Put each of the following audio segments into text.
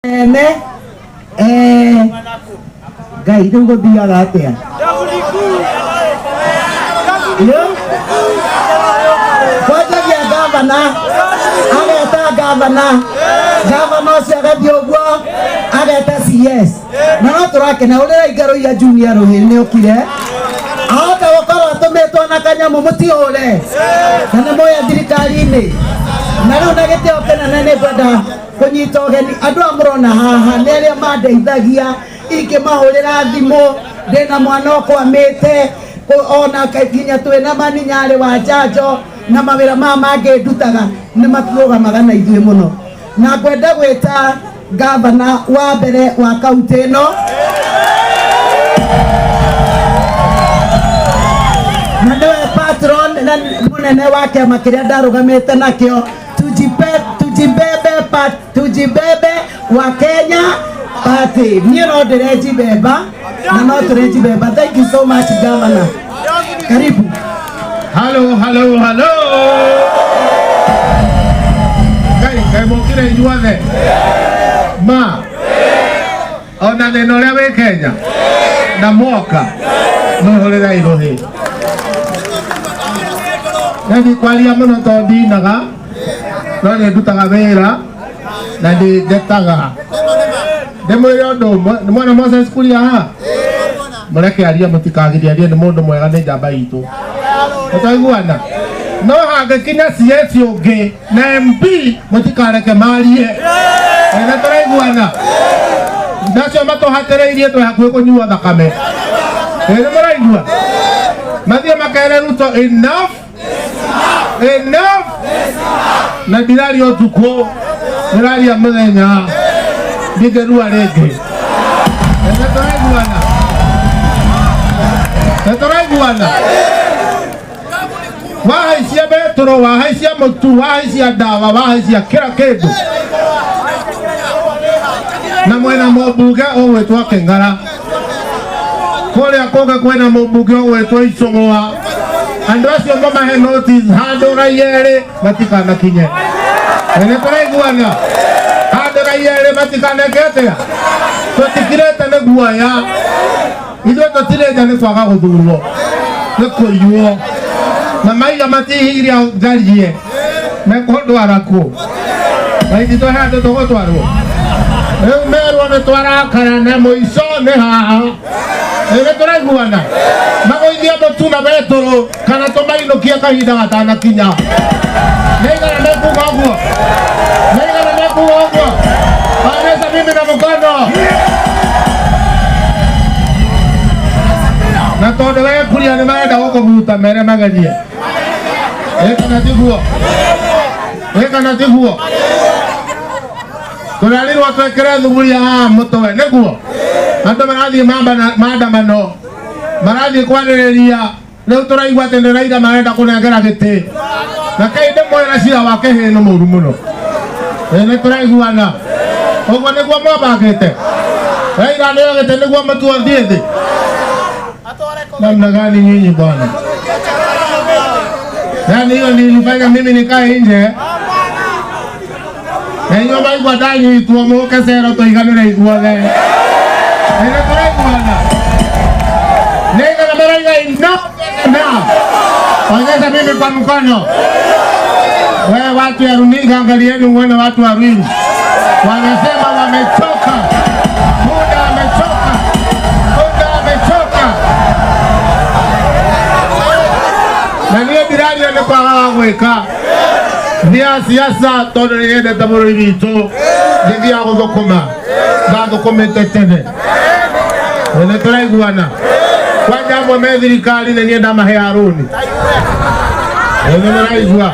Ene Ngai rĩu gũthiaga atĩa? Iyo kwanjagia gavana ageta gavana, gavana ũcio agathiĩ ũguo ageta CS, na no tũrakena ũrĩa ingaroia Junior Rũhĩ nĩ okire ahota gũkorwo atũmĩtwo na kanyamũ mũtihũre na nĩ moya thirikari-inĩ. Na rĩu na gĩtĩo kĩnene nĩ ngwenda kũnyita ũgeni andũ aya mũrona haha nĩ arĩa mandeithagia ingĩmahũrĩra thimũ ndĩna mwana ũkwamĩte ona nginya twĩna maninyarĩ wa njanjo na mawĩra maya mangĩ ndutaga nĩ matũrũgamaga na ithuĩ mũno. Na ngwenda gwĩta gavana wa mbere wa kaunti ĩno na nĩwe patron na mũnene wa kĩama kĩrĩa ndarũgamĩte nakĩo Tujibebe, Tujibebe wa Kenya Party. Niĩ no ndĩrenjibeba na no tũrenjibeba. Thank you so much, Governor. Karibu. Halo, halo, halo. Ngai, Ngai mokire inyuothe. Ma. Ona thĩna ũrĩa wĩ Kenya. Na mwoka. Mwĩhũrĩre irũhĩ. Na ndikwaria mũno tondũ ndinaga. No nĩ ndutaga wĩra na ndĩ ndetaga. Ndĩmwĩre ũndũ ũmwe, nĩ mwana Moses Kuria haha? Mũreke arie, mũtikagirie arie, nĩ mũndũ mwega, nĩ njamba itũ. Tũtaiguana? No hangĩkinya CS ũngĩ na MP mũtikareke marie. Nĩ tũraiguana? Nacio matũhatĩrĩirie twĩ hakuhĩ kũnyua thakame. Nĩ mũraigua? Mathiĩ makere Ruto enough enough. Na ndiraria ũtukũ, ndĩraria mũthenya, ndingĩrua rĩngĩ. Nĩ tũraiguana? Nĩ tũraiguana? Wahaicia betũrũ, wahaicia mũtu, wahaicia ndawa, wahaicia kila kĩndũ. Na mwena mũmbunge ũgwĩtwo Kĩng'ara, kũrĩa kũngĩ kwĩna mũmbunge ũgwĩtwo Icũng'wa. Andũ acio mamahe notice handũ raia erĩ matikanakinye. Nĩ tũraiguana? Handũ raia erĩ matikaneke atĩa? Tũtikirĩte nĩ guoya. Ithuĩ tũtirĩ nja nĩ kwaga gũthurwo, nĩ kũiywo. Na maiga matihiria njarie mekũndwara kũ? Na ititũ he andũ tũgũtwarwo. Rĩu merwo nĩ twarakara na mũico nĩ haha. Nĩ tũraiguana? Magũithie mũtu na betũrũ kana tũmainũkie kahinda gatanakinya. Nĩ igana mekuga ũguo? Nĩ igana mekuga ũguo? Onyesha mimi na mkono. Na tondũ we Kuria nĩ marenda gũkũbuta mere magerie. Ĩ kana tiguo? Ĩ kana tiguo? Tũrerirwo twĩkĩre thuburia haha mũtwe nĩguo andũ marathiĩ maandamano, marathiĩ kwarĩrĩria. Rĩu tũraigua atĩ nĩ Raila marenda kũnengera gĩtĩ, na kĩi ndĩmwĩre cira wa kĩhĩ nĩ mũru mũno. Ĩ nĩ tũraiguana? Ũguo nĩguo mwabangĩte Raila nĩyo gĩtĩ nĩguo mũtuo thiĩ thĩ namna gani nyinyi bwana? Yani hiyo ndio ilifanya mimi nikae nje. Na inyuĩ maigua ndanyitwo mũke cero tũiganĩre ithuothe. Nĩ tũraiguana? Nĩ igana maraiga enough enough. Onyesha mimi kwa mkono. Wewe watu ya runinga, angalieni muone watu wa Ruiru wanasema wamechoka, muda amechoka, muda amechoka. Na niĩ ndiraria nĩ kwaga wa gwĩka thia siasa tondũ nĩ nyendete bũrũri witũ, ndithiaga gũthũkũma, ndathũkũmĩte tene. Nĩ tũraiguana? Kwanja amwe me thirikari nĩ niĩ ndamaheaga rũni. Nĩ mũraigua?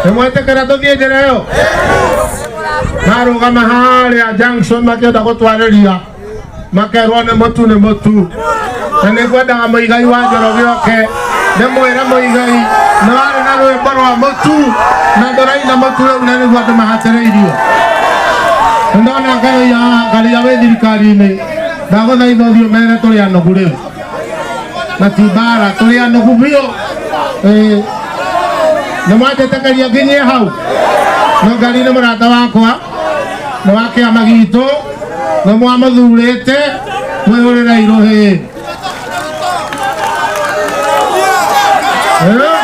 Nĩ mwetĩkĩra tũthiĩ njĩra ĩyo? Marũgama harĩa junction makĩenda gũtwarĩria makerwo nĩ mũtu nĩ mũtu. Na nĩ ngwendaga Mũigai wa Njoroge oke ndĩmwĩre Mũigai nĩ warĩ na rwĩmbo rwa mũtu na ndũraina mũtu rĩu na nĩguo andũ mahatĩrĩirio. Ndona Ngaruiya wĩ thirikari-inĩ, ndagũthaitha ũthiĩ ũmere tũrĩ anogu rĩu na ti mbara, tũrĩ anogu biũ. Ĩĩ nĩ mwanjĩtĩkĩria nginyie hau. No Ngari nĩ mũrata wakwa. Nĩ wa kĩama gitũ, nĩ mwamũthurĩte, mwĩhũrĩre irũhĩ. Eh?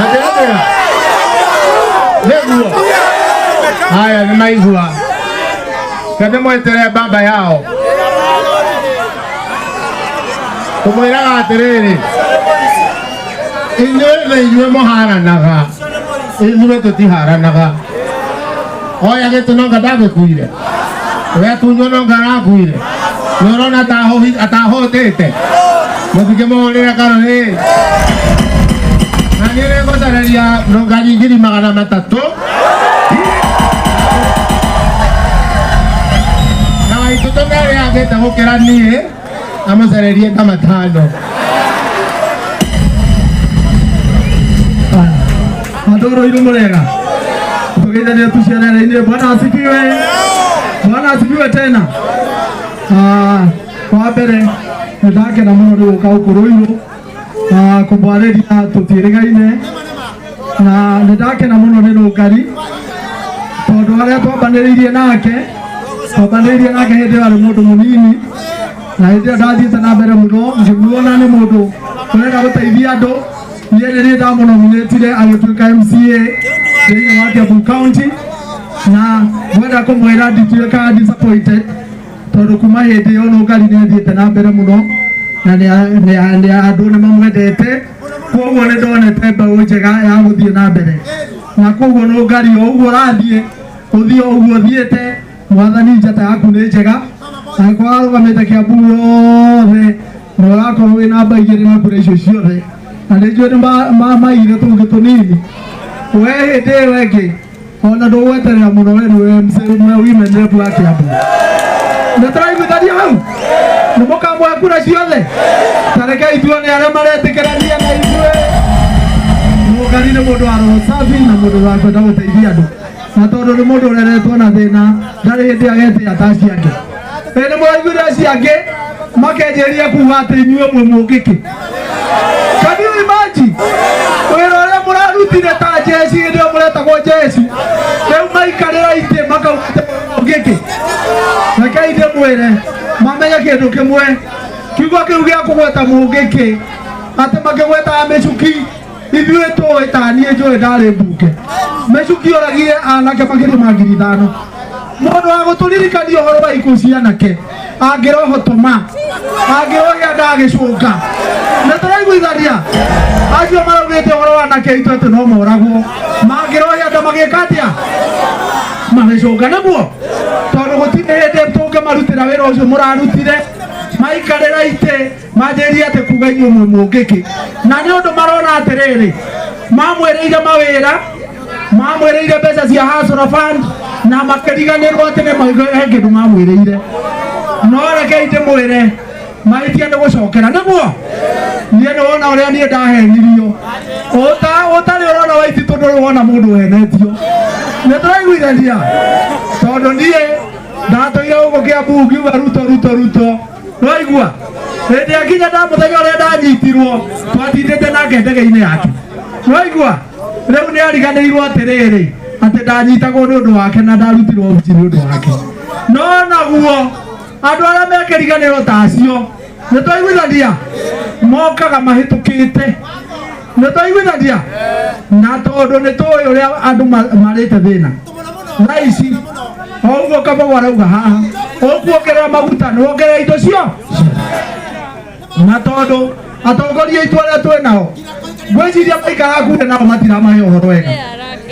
Atĩa atĩa? Nĩguo. Haya nĩ maigua. Reke ndĩmwetere baba yao. Tũmwĩraga atĩrĩrĩ, inyuĩ nĩ inyuĩ mũharanaga, ithuĩ tũtiharanaga. Oya gĩtĩ nonga ndagĩkuire, ũrĩa tunywo nonga arakuire, nĩ ũrona atahũtĩte, mũtingĩmũhũrĩra karũhĩ. Na niĩ nĩngũcareria nũngari 300,000 na waitũ nĩ agĩte gũkĩra niĩ amũcarerie ta matano. Andå iru murega tugeithania tucianere-inĩ. Bwana asifiwe, Bwana asifiwe tena. Ah, wa mbere nĩ ndakena mũno nĩ gũka gũkũ Rũirũ kũmwarĩria tũtiĩrĩgaine, na nĩ ndakena mũno nĩ Nũngari tondũ arĩa twambanĩrĩirie nake hĩndĩ ĩyo arĩ mũndũ mũnini, na hĩndĩ ĩyo ndathiĩte na mbere mũno ngĩmuona nĩ mũndũ ũrenda gũteithia andũ. Niĩ nĩ niĩ ndamũnominĩtire agĩtuĩka MCA thĩinĩ wa Kiambu County, na ngwenda kũmwĩra ndituĩkaga disappointed tondũ kuma hĩndĩ ĩyo Nũngari nĩ athiĩte na mbere mũno na nĩ andũ nĩ mamwendete. Koguo nĩ ndonete mbeũ njega ya gũthiĩ na mbere, na koguo Nũngari, o ũguo ũrathiĩ, ũthiĩ o ũguo ũthiĩte. Mwathani njata yaku nĩ njega, angĩkorwo arũgamĩte Kiambu yothe na ũrakorwo wĩ namba 2 na kura icio ciothe, na nĩ njũĩ nĩ maigire tũngĩ tũnini we hĩndĩ ĩyo ĩngĩ ona ndũgweterera mũno, we nĩwe women rep wa Kiambu. Nĩ tũraiguithania hau, nĩ mũkamũhe kura ciothe. Ta rekei tuone arĩa maretĩkĩrania na ithuĩ. Mũngari nĩ mũndũ wa roho safi na mũndũ wa kwenda gũteithia andũ, na tondũ nĩ mũndũ ũreretwo na thĩna, ndarĩ hĩndĩ agetĩa ta acio angĩ. Ĩ nĩ mũraiguire acio angĩ makenjĩria kuga atĩ inyuĩ mwĩ mũngĩkĩ? Can you imagine wĩra ũrĩa mũrarutire ta jeshi hĩndĩ ĩyo mũretagwo jeshi, rĩu maikarĩra itĩ makauga atĩ mwĩ mũngĩkĩ? Rekei ndĩmwĩre mamenye kĩndũ kĩmwe, kiugo kĩu gĩa kũgweta mũngĩkĩ, atĩ makĩgwetaga mĩcuki, ithuĩ tũĩ ta niĩ njũĩ ndarĩ mbunge, mĩcuki oragire anake makĩria ma 5,000. Mũndũ wa gũtũririkania ũhoro wa ikuũ cia anake angĩrohotoma angĩrohĩa ndagĩcũnga. Nĩ tũraiguithania acio maraugĩte ũhoro wa anake aitũ atĩ no moragwo, mangĩrohĩa nda magĩka atĩa? Magĩcũnga nĩguo, tondũ gũtirĩ hĩndĩ tũngĩmarutĩra wĩra ũcio mũrarutire. Maikarĩra itĩ manjĩrĩrie atĩ kuga inyuĩ mwĩ mũngĩkĩ, na nĩ ũndũ marona atĩrĩrĩ, mamwĩrĩire mawĩra, mamwĩrĩire mbeca cia Hustler Fund, na makĩriganĩrwo atĩ nĩ he kĩndũ mamwĩrĩire. No rekei ndĩmwĩre, mahĩtia nĩ gũcokera nĩguo. Niĩ nĩ wona ũrĩa niĩ ndahenirio, ũtarĩ ũrona Waititũ, ndũrĩ wona mũndũ ũhenetio. Nĩ tũraiguithania, tondũ niĩ ndatũire gũkũ Kiambu ngiuga Ruto, Ruto, Ruto. Nĩwaigua hĩndĩ ya nginya nda mũthenya ũrĩa ndanyitirwo twatindĩte nake ndege-inĩ yake. Nĩwaigua rĩu nĩ ariganĩirwo atĩrĩrĩ, atĩ ndanyitagwo nĩ ũndũ wake na ndarutirwo obici nĩ ũndũ wake. No naguo andũ arĩa mekĩriganĩrwo ta acio, nĩ twaiguithania, mokaga mahĩtũkĩte. Nĩ twaiguithania, na tondũ nĩ tũĩ ũrĩa andũ marĩte thĩna thaa ici, o ũguo Kamau arauga haha, ũkuongerera maguta nĩ wongerera indo cio, na tondũ atongoria aitũ arĩa twĩ nao ngwĩciria maikara kuhe nao matiramahe ũhoro wega.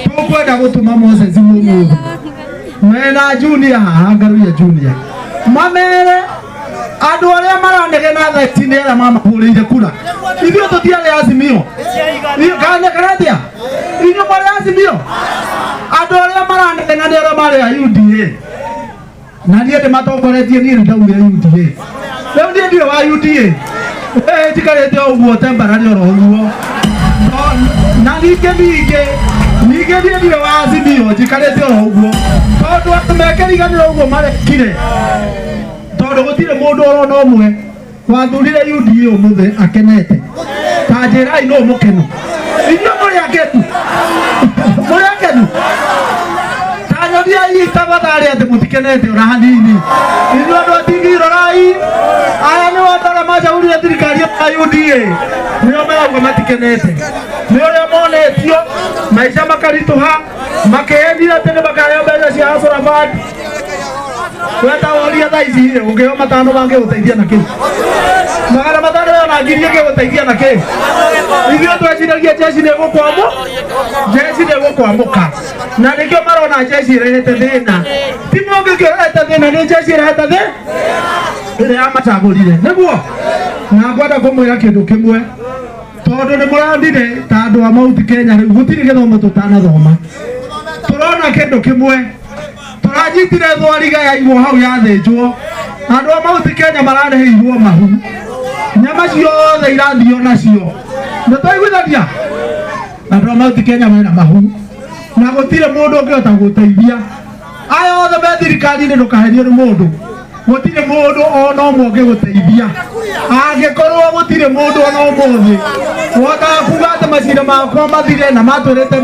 Tũkwenda gũtũma Moses mũmũthĩ mena Junior haha, Ngaruiya Junior, mamere andũ arĩa maranegena thaa ici nĩ arĩa mamahũrĩire kura. Ithuĩ tũtiarĩ Azimio. Kana kana atĩa? Inyuĩ mwarĩ Azimio? Andũ arĩa maranegena nĩ arĩa marĩ a UDA, na niĩ ndĩmatongoretie. Niĩ nĩ ndaumire UDA, rĩu niĩ ndirĩ wa UDA. Njikarĩte o ũguo tembarari oro ũguo. Na ningĩ niĩ ndirĩ wa Azimio, njikarĩte oro ũguo tondũ andũ mekĩriganĩrwo ũguo marekire, tondũ gũtirĩ mũndũ orona ũmwe wathurire UDA ũmũthĩ akenete. Ta njĩrai nũ mũkenu? Inyuĩ mũrĩ akenu? Mũrĩ akenu? Ta Nyoniai tafadhali atĩ mũtikenete ona hanini. Inyuĩ andũ a TV rorai, aya nĩ andũ arĩa macagũrire thirikari ya UDA, nĩo marauga matikenete nĩ ũrĩa monetio maica makaritũha, makĩendia atĩ nĩ makaheo mbeca cia Hustler Fund. Weta woria thaa ici rĩ, ũngĩheo matano mangĩgũteithia na kĩ? 500 na ngiri ĩngĩgũteithia na kĩ? Ithuĩ tweciragia jeshi nĩ ĩgũkwamũ, jeshi nĩ ĩgũkwamũka, na nĩkĩo marona jeshi ĩrehete thĩna. Ti mũngĩkĩ ũrehete thĩna, nĩ jeshi ĩrehete thĩna ĩrĩa yamacagũrire. Nĩguo na ngwenda kũmwĩra kĩndũ kĩmwe, tondũ nĩ mũrandire ta andũ a Mount Kenya, rĩu gũtirĩ gĩthomo tũtanathoma. Tũrona kĩndũ kĩmwe, tũranyitire thwariga yaigwo hau yathĩnjwo, andũ a Mount Kenya mararĩhĩirwo mahu, nyama ciothe irathio nacio. Nĩ twaiguithania andũ a Mount Kenya mena mahu na gũtirĩ mũndũ ũngĩhota gũteithia. Aya othe me thirikari-inĩ, ndũkaherio nĩ mũndũ, gũtirĩ mũndũ ona ũmwe ũngĩgũteithia. Angĩkorwo gũtirĩ mũndũ ona ũmũthĩ wotaga kuga atĩ macira makwa mathire na matwĩrĩte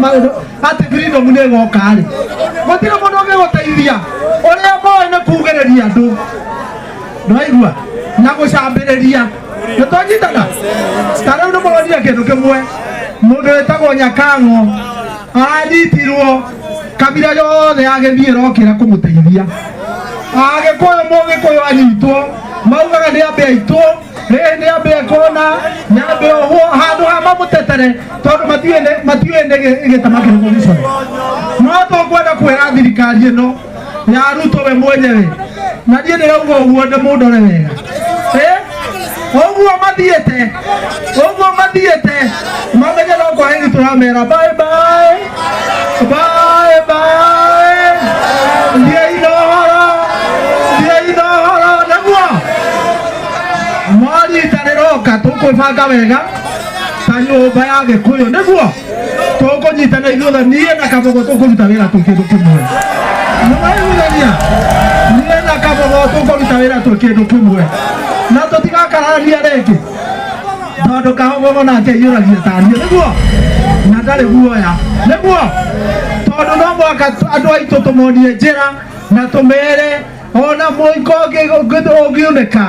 atĩ freedom nĩ ĩgoka rĩ, gũtirĩ mũndũ ũngĩgũteithia. Ũrĩa moĩ nĩ kugĩrĩria andũ, nĩwaigua, na gũcambĩrĩria. Nĩ twanyitana? Ta rĩu nĩ mũronire kĩndũ kĩmwe, mũndũ wĩtagwo Nyakang'o aranyitirwo, kabira yothe yagĩthiĩ ĩrokĩra kũmũteithia. Agĩkũyũ, mũgĩkũyũ anyitwo, maugaga nĩ ambe aitwo, ĩ nĩ ambe akona, nĩ ambe ohwo, handũ ha mamũtetere, tondũ matiũĩ nĩ gĩtama kĩrĩkũ gĩcore. No tũkwenda kwĩra thirikari ĩno ya Ruto we mwenyewe, na niĩ ndĩrauga ũguo ndĩmũndore wega, ũguo mathiĩte, ũguo mathiĩte, mamenye no kwaheri tũramera, bye bye, bye bye, thiĩi na ũhoro, thiĩi na ũhoro. Nĩguo morita rĩroka tũkwĩbanga wega ta nyũmba ya Gĩkũyũ, nĩguo tũkũnyitana ithuothe. Niĩ na Kabogo tũkũruta wĩra twĩ kĩndũ kĩmwe. Nĩmaiguithania? Niĩ na Kabogo tũkũruta wĩra twĩ kĩndũ kĩmwe na tũtigakararania rĩngĩ, tondũ Kabogo nake aiyũragia taniĩ, nĩguo, na ndarĩ guoya, nĩguo, tondũ no mũhaka andũ aitũ tũmonie njĩra na tũmere ona mũiko ũngĩunĩka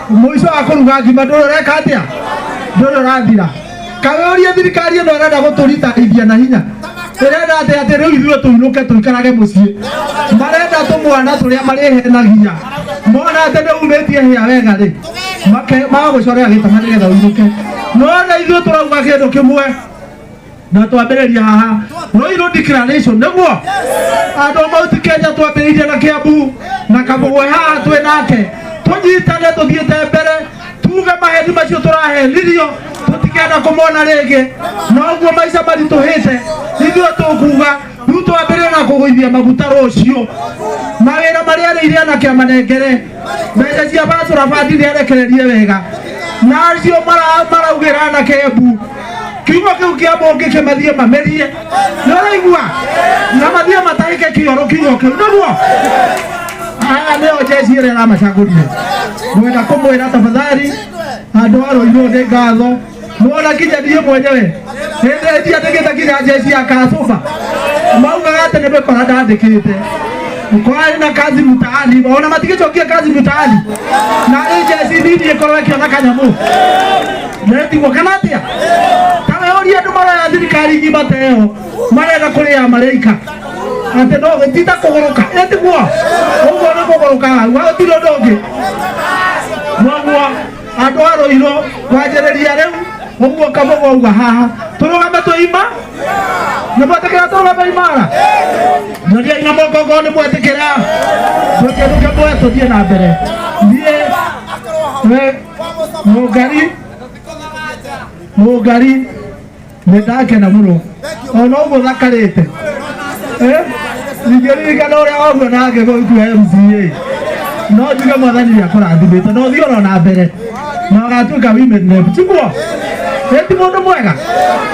mũico wa kũruga ngima ndũrĩ ũreka atĩa, ndũrĩ ũrathira. Kawĩũrie thirikari ĩno ĩrenda gũtũritarithia na hinya, ĩrenda atĩ atĩ rĩu ithuĩ tũinũke tũikarage mũciĩ. Marenda tũmwana tũrĩa marĩhenagia, mona atĩ nĩ umĩtie hĩa wega rĩ, magagũcorera gĩtama nĩgetha ũinũke. No na ithuĩ tũrauga kĩndũ kĩmwe na twambĩrĩria haha Ruiru declaration, nĩguo andũ a Mount Kenya twambĩrĩirie na Kiambu na Kabũgwe haha twĩ nake, tũnyitane tũthiĩte mbere, tuge maheni macio tũrahenirio tũtikenda kũmona rĩngĩ. Noguo maica maritũhĩte, ithuĩ tũkuga rĩu twambĩrĩrie na kũgũithia maguta rũciũ, mawĩra marĩa arĩire anake amanengere, mbeca cia bacũra bandi nĩ arekererie wega, na acio maraugĩra anake mbu kiugo kĩu kĩa mũngĩ kĩmathiĩ mamerie, nĩ ũraigua, na mathiĩ matahĩke kĩoro kiugo kĩu, nĩguo aya nĩo jeshi ĩrĩa ĩramacagũrire. Ngwenda kũmwĩra tafadhali andũ a Ruiru, nĩ ngatho mwona nginya niĩ mwenyewe hĩndĩ ndiandĩkĩte nginya jeshi ya Kasumba, maugaga atĩ nĩ mĩkora ndandĩkĩte kwarĩ na kazi mtaani, ona matigĩcokia kazi mtaani, na rĩ jeshi nini ĩkorwo ĩkĩona kanyamũ nĩtigwo kana atĩa. Ta wĩũrie andũ maroya thirikari ng'ima ta ĩyo marenda kũrĩa marĩika atĩ no ti ta kũgũrũka, ĩtiguo ũguo nĩ kũgũrũka hau, gũtirĩ ũndũ ũngĩ. Noguo andũ a Ruiru, kwanjĩrĩria rĩu ũguo Kabogo auga haha, tũrũgame twĩ ima, nĩ mwetĩkĩra tũrũgame imara? Nyonia na moko ngorwo nĩ mwetĩkĩra. Twĩ kĩndũ kĩmwe, tũthiĩ na mbere. Niĩ we Mũngari, Mũngari, nĩ ndakena mũno ona ũguo thakarĩte. Ingĩririkana ũrĩa waguo nake gũtua MCA, no njuge mwathani nĩ akũrathimĩte na ũthiĩ oro na mbere na ũgatuĩka women rep, tiguo? Ĩ ti mũndũ mwega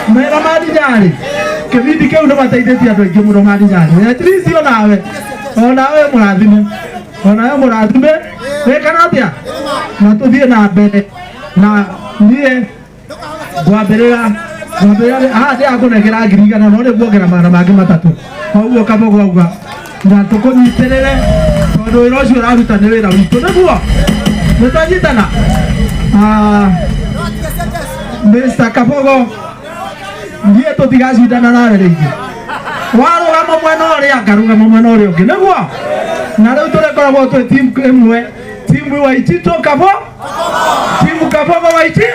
mena mandinjarĩ, kĩbindi kĩu nĩ mateithĩtie andũ aingĩ mũno mandinjarĩ. At least onawe, onawe mũrathime, onawe mũrathime. Ĩ kana atĩa, na tũthiĩ na mbere. Na niĩ ngwambĩrĩra haha ndĩrakũnengera 100,000, no nĩ nguongerera 300 koguo Kabogo auga. Na tũkũnyitĩrĩre tondũ wĩra ũcio ũraruta nĩ wĩra witũ nĩguo nĩ twanyitana. Ah, Mr. Kabogo niĩ tũtigacindana nawe rĩngĩ warũgama mwena ũrĩa ngarũgama mwena ũrĩa ũngĩ nĩguo na rĩu tũrĩkoragwo twĩ timu ĩmwe timu Waititũ Kabo timu Kabogo Waiti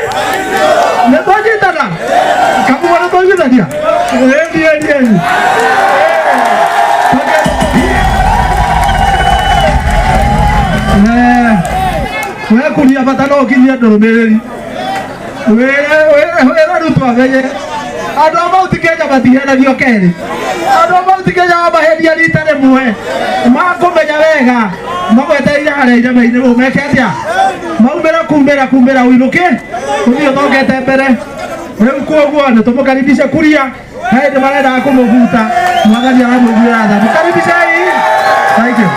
nĩ twanyitana Kabogo nĩ twaiguithania ĩni ĩni ĩni. We kuria bata no ũkinyie ndũrũmĩrĩri wĩra rutwo amenye andũ a Mount Kenya matihenagio kerĩ andũ a Mount Kenya wamahenia rita rĩmwe makũmenya wega magwetereire harĩa irema-inĩ ũmeke atĩa maumĩra kumĩra kumĩra ũinũke ũthiĩ ũthongete mbere rĩu koguo nĩ tũmũkaribishe kuria hĩndĩ marendaga kũmũbuta mwathani aramũiguĩra tha mũkaribishei. Thank you.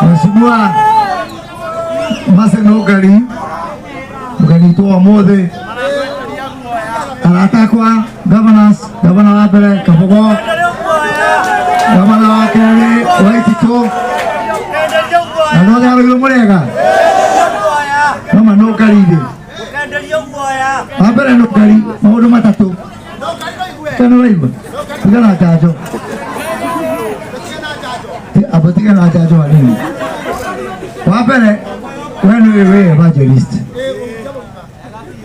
Mheshimiwa Maseno Ngari mũgeni witũ wa ũmũthĩ arata akwa governors gavana wa mbere Kabogo gavana wa kerĩ Waititũ na nothe arũirwo mũrĩega no manũngarire wa mbere nũngari maũndũ matatũ kana ũraigua tiga na njanjo amba tiga na njanjo hanini wa mbere we nĩwe wĩ evangelist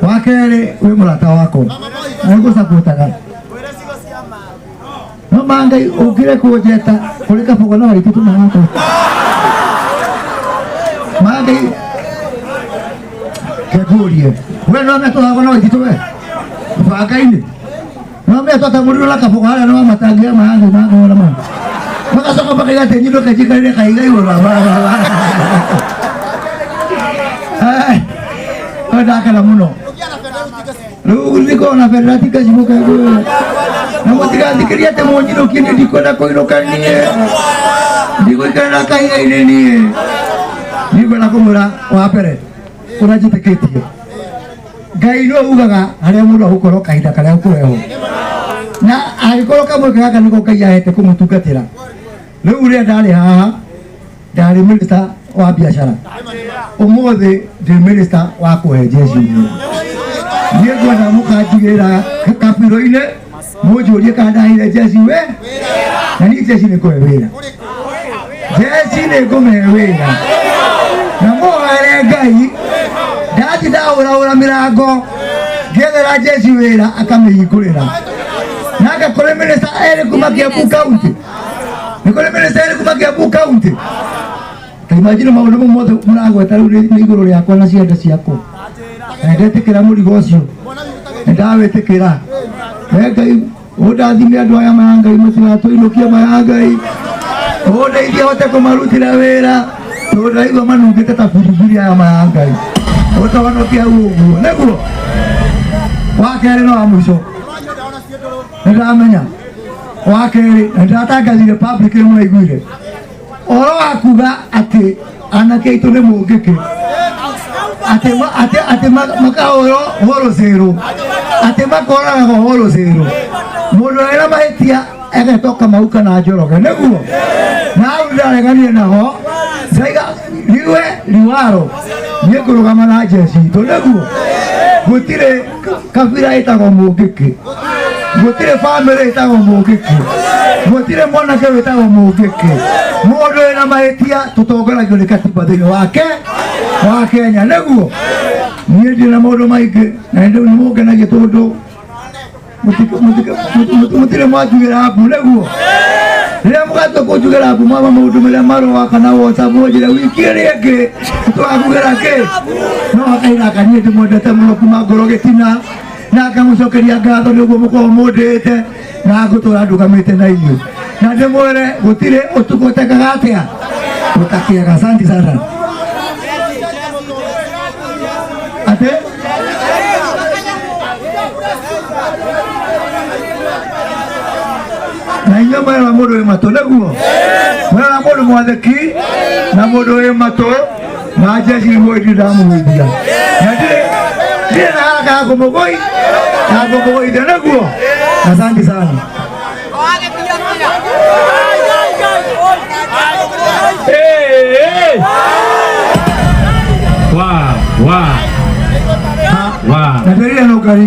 wa kerĩ wĩ mũrata wakwa na nĩngũcapotaga no mangai ũkire kũnjeta kũrĩ Kabogo na Waititũ na wakwa mangai kekũrie we no metũthagwo na Waititũ we banga-inĩ no metwatagũrirwo na Kabogo harĩa no matangia maangi mangora ma magacoka makaiga atĩ nyinũke njikarĩre kahiga igũrũ we ndakena mũno rĩu nĩngorwo na bendera tingacimũka ngwĩra na mũtigathikĩrie atĩ mũnyinũkie niĩ ndikwenda kũinũka niĩ ndigũikara na kahiga-inĩ niĩ ndigwenda kũmwĩra wa mbere ũrĩa njĩtĩkĩtie Ngai nĩwe ugaga harĩa mũndũ agũkorwo kahinda karĩa ũkũrehwo na angĩkorwo kamweke gaka nĩko Ngai ahete kũmũtungatĩra rĩu rĩrĩa ndarĩ haha ndarĩ minister wa biacara ũmũthĩ ndĩ minister wa kũhe jeshi wĩra niĩ ngwenda mũkanjigĩrĩra kabiro-inĩ mũnjũrie kana ndaheire jeshi we na niĩ jeshi nĩ kũhe wĩra jeshi nĩ ngũmĩhe wĩra na mũhoere Ngai ndathi ndahũrahũra mĩrango ngĩethera jeshi wĩra akamĩhingũrĩra nanga kũrĩ minister erĩ kuma Kiambu County nĩ kũrĩ minister erĩ kuma Kiambu County ta imagine maũndũ mau mothe mũragweta rĩu nĩ igũrũ rĩakwa na ciande ciakwa na ndetĩkĩra mũrigo ũcio nĩ ndawĩtĩkĩra we Ngai ũndathime andũ aya maya Ngai matigatũinũkie maya Ngai ũndeithie hote kũmarutĩra wĩra tondũ ndaigua manungĩte ta biribiri aya maya Ngai ũtahonokie hau ũguo nĩguo wa kerĩ no wa mũico nĩ ndamenya wa kerĩ na ndĩratangathire public nĩ mũraiguire ũhoro wa kuga atĩ anake aitũ nĩ mũngĩkĩ atĩ atĩ makahũrwo hũrũcĩrũ atĩ makoragwo hũrũcĩrũ mũndũ ũrĩa mahĩtia egetwo Kamau kana Njoroge nĩguo na hau ndareganire naho ndaiga riwe riwaro niĩ ngũrũgama na jeshi itũ nĩguo gũtirĩ kabira ĩtagwo mũngĩkĩ gũtirĩ bamĩrĩ ĩtagwo mũngĩkĩ gũtirĩ mwanake wĩtagwo mũngĩkĩ mũndũ wĩna mahĩtia tũtongoragio nĩ katiba thĩinĩ wake wa Kenya nĩguo niĩ ndirĩ na maũndũ maingĩ na nĩ mũngenagia tondũ mũtirĩ mwanjugĩra mbu nĩguo rĩrĩa mũgatua kũnjugĩra mbu mwaba maũndũ marĩa marũa kana WhatsApp mũnjĩre wiki ĩrĩa ĩngĩ tũgakugĩra kĩ no akaira kaniĩ ndĩmwendete mũno kuma ngoro gĩtina na ngamũcokeria ngatho nĩguo mũkorwo mũndĩte na ngũtũra ndũgamĩte na inyuĩ na ndĩmwĩre gũtirĩ ũtukũ ũtekaga atĩa ũtakĩaga. Asante sana atĩ na inyuĩ mwena mũndũ wĩ matũ nĩguo mwena mũndũ mwathĩki na mũndũ wĩ matũ na jeshi nĩguo ndĩ ndamũgũithia na ndirĩ Ndirĩ na haraka ya kũmũgũi ya kũmũgũithia nĩguo. Asante sana. Hey, hey. Wow, wow. Wow. Na twĩrire nũkari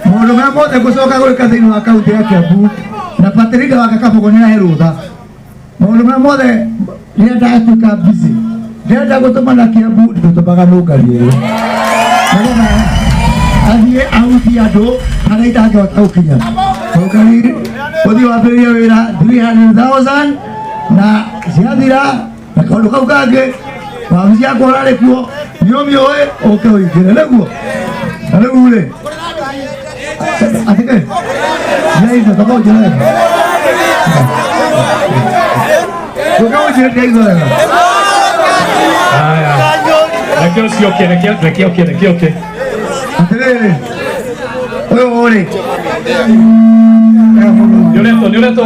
maũndũ marĩa mothe ngũcoka gwĩka thĩinĩ wa kaunti ya Kiambu na Patrick wa Kakabogo nĩ ahe rũtha maũndũ marĩa mothe rĩrĩa ndatuĩka busy ndĩrenda gũtũmana Kiambu ndĩtũmaga nũngari ũyũ nĩgetha athiĩ ahutie andũ harĩa itangĩhota gũkinya. Nũngari ũthiĩ wambĩrĩrie wĩra 300,000 na ciathira na kaũndũ kau kangĩ wabici yakwa ũrarĩ kuo nĩ ũmĩũĩ ũke ũingĩre nĩguo. Na rĩu rĩ atĩkĩ ndiraigua toka ũnjĩre wega toka ũnjĩre ndiraigua wega. Haya. Reke ũcio ũke, reke reke ũke, reke ũke. Atĩrĩrĩ ũyũ rĩ Nĩ ũretwo, nĩ ũretwo.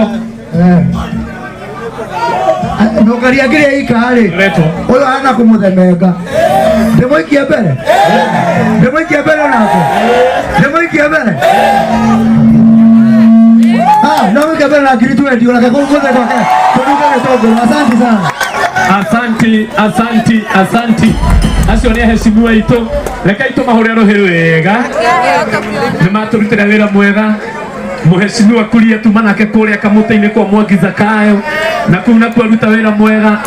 Nũngari akĩrĩa ika rĩ Nĩ ũretwo. Ũyũ ahana kũmũthemenga ndĩmũikie mbere ndĩmũikie mbere onake ndĩmũikie mbere. Ah, no mũikie mbere na 20,000 onake kũgũthe gwake kũrunga gĩtũngũrũ. Asante sana. Asanti, asanti, asanti. Acio nĩ aheshimiwa aitũ. Rekei tũmahũre rũhĩ wega. Nĩ matũrutĩra wĩra mwega. Mũheshimiwa Kuria tuma nake kũrĩa kamũtĩ-inĩ kwa Mwangi Zakayo na kũu nakuo aruta wĩra mwega.